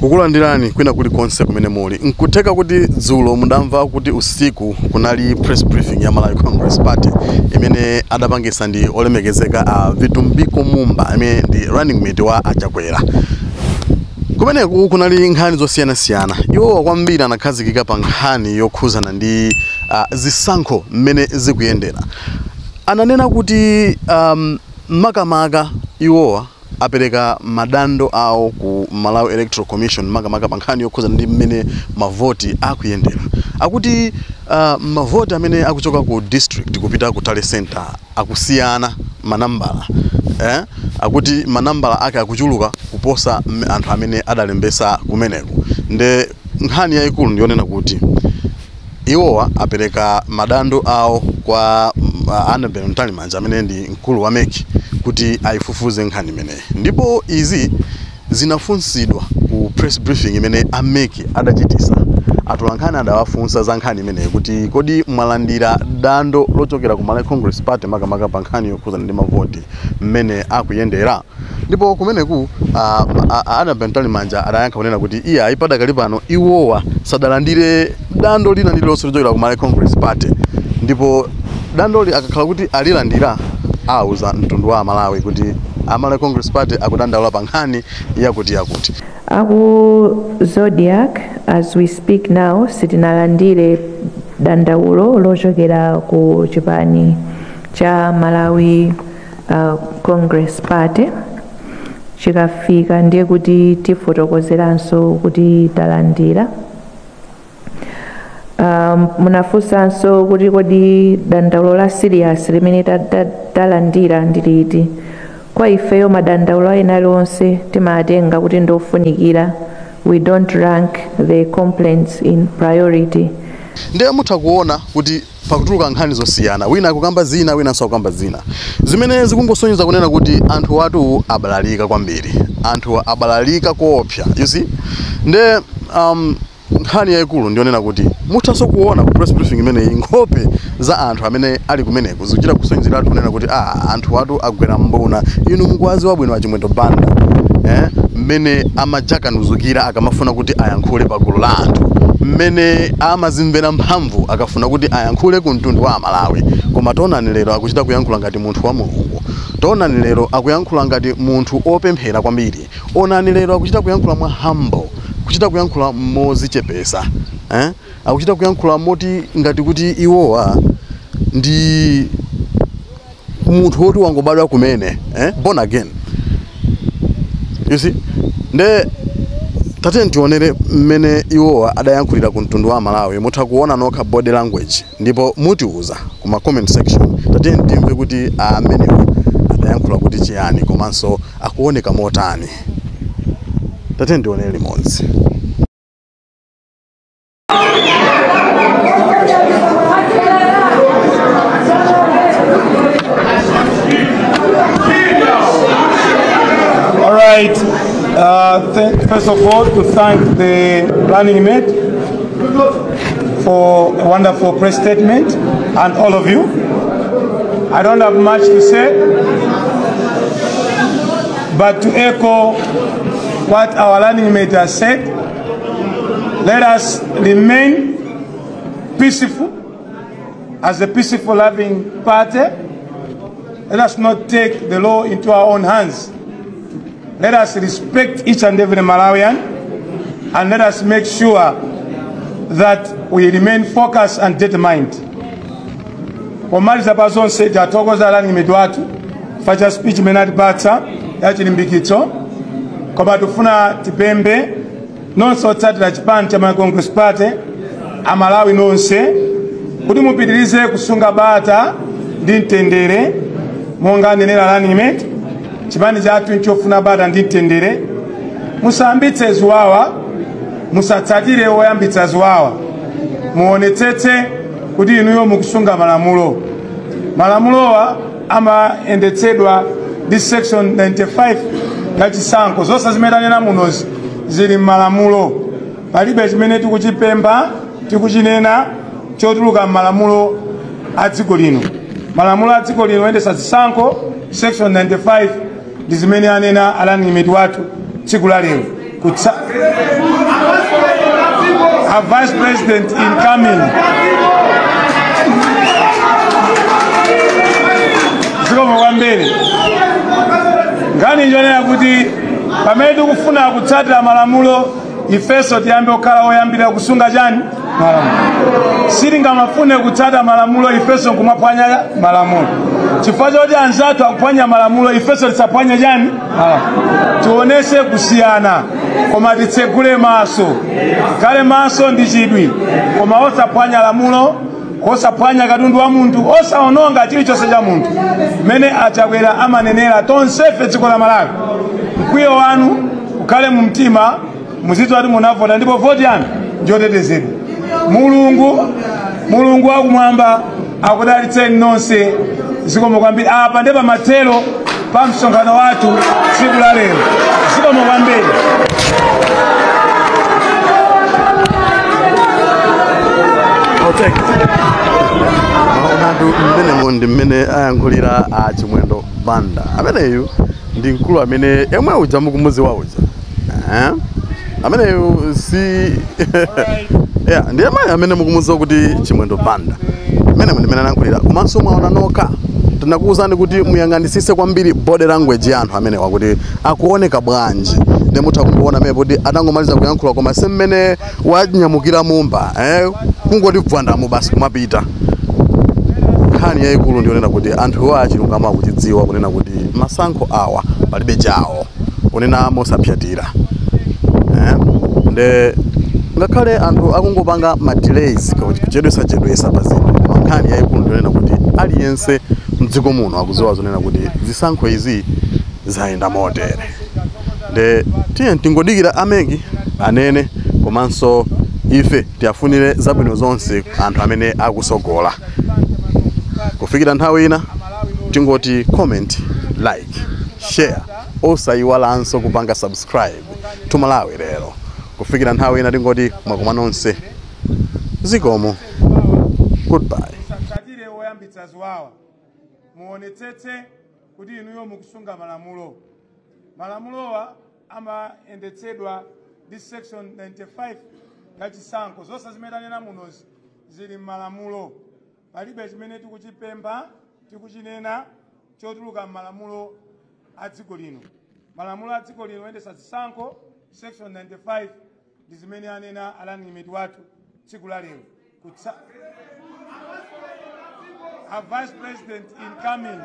Kukulandirani kwina kulikonse kumene muli. Nkutheka kuti dzulo mudamva kuti usiku kunali press briefing ya Malawi Congress Party imene adapangisa ndi olemekezeka a Vitumbiko Mumba amene ndi running mate wa Achakwera. Kumeneku kunali nkhani zosiyanasiyana. Iwowa kwambiri anakhazikika pa nkhani yokhuzana ndi zisankho mmene zikuyendera. Ananena kuti makamaka iwowa apereka madando awo ku Malawi Electoral Commission makamaka pa nkhani yokhuzana ndi mmene mavoti akuyendera. Akuti mavoti amene akuchoka ku district kupita ku tally center akusiyana manambala. Akuti manambala ake akuchuluka kuposa anthu amene adalembesa kumeneko. Nde nkhani yayikulu ndiyonena kuti iwowa apereka madando awo kwa Annabel Mtalimanja amene ndi mkulu wa MEC kuti ayifufuze nkhani imeneyi. Ndipo izi zinafunsidwa ku press briefing imene a MEC adachitisa. Atolankhani adawafunsa za nkhani imeneyi kuti kodi mwalandira dando lochokera ku Malawi Congress Party makamaka pa nkhani yokhuzana ndi mavoti mmene akuyendera. Ndipo kumeneku Annabel Mtalimanja adayankha kunena kuti iye ayipadakali pano iwowa sadalandire dando lina lililonse lochokera ku Malawi Congress Party. Ndipo dandoli akakhala kuti alilandira auza mtundu wa Malawi kuti Malawi Congress Party akudandaula pa nkhani yakuti yakuti. Aku Zodiac, as we speak now, sitinalandire dandaulo lochokera ku chipani cha Malawi Congress Party. Chikafika ndiye kuti tifotokozeranso kuti talandira. Munafunsanso kuti kodi dandaulo la serious limene talandira ndi liti. Kwa ifeyo madandaulo ena aliwonse timatenga kuti ndofunikira. We don't rank the complaints in priority. Ndiye mutha kuona kuti pakutuluka nkhani zosiyana, wina akukamba zina, winanso akukamba zina, zimene zikungosonyeza kunena kuti anthu atu abalalika kwambiri, anthu abalalika koopsa, you see. Nde nkhani yayikulu ndionena kuti muthanso kuona ku press briefing imeneyi nkhope za anthu amene ali kumeneko zikuchita kusonyezeratu kunena kuti anthu atu agwera mbuna. Inu mukuwaziwa bwino Achimwendo Banda mmene amajakanuzukira akamafuna kuti ayankhule pagulu la anthu, mmene amazimvera mphamvu akafuna kuti ayankhule ku mtundu wa Malawi. Koma taonani lero akuchita kuyankhula ngati munthu wa Mulungu, taonani lero akuyankhula ngati munthu opemphera kwambiri, onani lero akuchita kuyankhula mwa humble, kuchita kuyankhula mozichepesa, akuchita kuyankhula moti ngati kuti iwowa ndi munthu woti wangobadwa kumene, born again, you see. Nde tate tionere mmene iwowa adayankhulira ku mtundu wa Malawi. Mutha kuona nokha body language ndipo mutiuza kuma comment section. Tate timve kuti amenewa adayankhula kuti chiyani komanso akuoneka motani. Tate tionere limodzi. All right. First of all, to thank the running mate for a wonderful press statement and all of you. I don't have much to say, but to echo what our running mate has said, let us remain peaceful as a peaceful, loving party. Let us not take the law into our own hands. Let us respect each and every Malawian, and let us make sure that we remain focused and determined. Pomaliza pa zonse, tathokoza running mate wathu facha speech imene atipatsa ya chilimbikitso, koma tifuna tipemphe nonse otsatira chipani cha Malawi Congress Party, Amalawi nonse, kuti mupitirize kusunga bata ndi mtendere monga anenera running mate. Chipani chathu nchofuna bata ndi mtendere. Musayambitse ziwawa, musatsatire woyambitsa ziwawa. Muonetsetse kuti inuyo mukusunga malamulo. Malamulowa amayendetsedwa ndi section 95 ya chisankho. Zonse zimene tanena munozi zili m'malamulo. Palibe chimene tikuchipempha, tikuchinena chotuluka m'malamulo a dziko lino. Malamulo a dziko lino oyendetsa zisankho section 95 ndi zimene anena a running mate wathu tsiku la lero. Kutsa a vice president incoming. Zikomo kwambiri. Nkhani njonena kuti pamene tikufuna kutsatira malamulo, ifeso tiyambe kukhala oyambira kusunga chani? Malamulo. Sitingamafune kutsata malamulo ifeso nkumaphwanya malamulo. Chifukwa choti anzathu akuphwanya malamulo, ifeso tisaphwanye chani? Malamulo. Tionese kusiyana, koma titsegule maso, kale maso ndi chidwi, koma osaphwanya lamulo, osaphwanya katundu wa munthu, osaononga chilichonse cha munthu. Mmene Achakwera amanenera, tonsefe dziko la Malawi, mkwiyo wanu ukhale mu mtima, muzidziwa kuti munavota ndipo voti yanu njotetezedwa. Mulungu wakumwamba akudalitseni nonse. Zikomo kwambiri. Apa ndi pamathero pa msonkhano wathu tsiku la lero. Zikomo kwambiri. Maonatu mmenemo ndi mmene ayankhulira a Chimwendo Banda. Ameneyu ndi mkulu amene yemwe uja mukumuziwa uja, eh? Ameneyu si, yeah, ndi yemwe amene mukumuziwa kuti Chimwendo Banda. Mmenemo ndi mmene anayankhulira. Komanso mwaona nokha, tinakuwuzani kuti muyang'anisise kwambiri body language ya anthu amenewa kuti akuoneka bwanji. Ndi mutha kungoona amene kuti atangomaliza kuyankhula, koma si mmene wanyamukira Mumba, eh? Kungoti bvwandamo basi kumapita. Nkhani yayikulu ndionena kuti anthuwa achilungamo akuchidziwa kunena kuti masankho awa palibe chawo, kunena mosapyatira, eh? Nde ngakhale anthu akungopanga ma delays, kuchedwesa-chedwesa pa zinthu, koma nkhani yayikulu ndionena kuti aliyense mdziko muno akudziwa zonena kuti zisankho izi zayenda motere. Nde tiye tingodikira a MEC anene, komanso ife tiyafunire zabwino zonse anthu amene akusogola. Kufikira nthawi ina, tingoti comment, like, share, osayiwalanso kupanga subscribe to Malawi Lero. Kufikira nthawi ina, tingoti mwakoma nonse. Zikomo, goodbye. Musatsatire woyambitsa ziwawa. Muonetsetse kuti inuyo mukusunga malamulo. Malamulowa amayendetsedwa ndi section 95 ya chisankho. Zonse zimene tanena munozi zili m'malamulo. Palibe chimene tikuchipempha, tikuchinena chotuluka m'malamulo a dziko lino. Malamulo a dziko lino oyendetsa zisankho, section 95, ndi zimene anena a running mate wathu tsiku la lero. Kutsa a vice president incoming.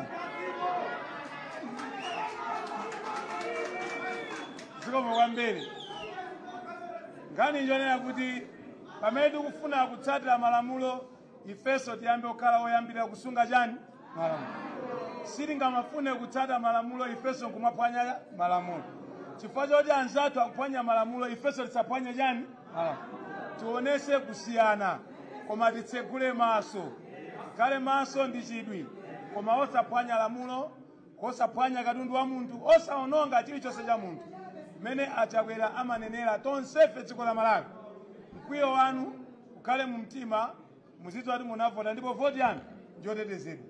Zikomo kwambiri. Nkhani njonena kuti pamene tikufuna kutsatira malamulo, ifeso tiyambe kukhala oyambira kusunga chani? Malamulo. Sitingamafune kutsata malamulo ifeso nkumaphwanya malamulo. Chifukwa choti anzathu akuphwanya malamulo, ifeso tisaphwanye chani? Malamulo. Tionese kusiyana, koma titsegule maso, kale maso ndi chidwi, koma osaphwanya lamulo, osaphwanya katundu wa munthu, osaononga chilichonse cha munthu. Mmene Achakwera amanenera, tonsefe dziko la Malawi, mkwiyo wanu ukhale mu mtima, muzidziwa kuti munavota ndipo voti yanu njotetezedwa.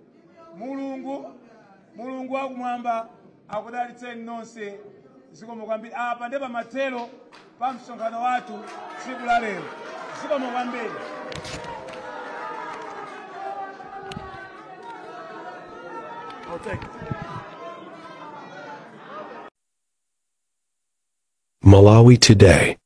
Mulungu wakumwamba akudalitseni nonse. Zikomo kwambiri. Apa ndi pamathero pa msonkhano wathu tsiku la lero. Zikomo kwambiri. I'll take it. Malawi Today.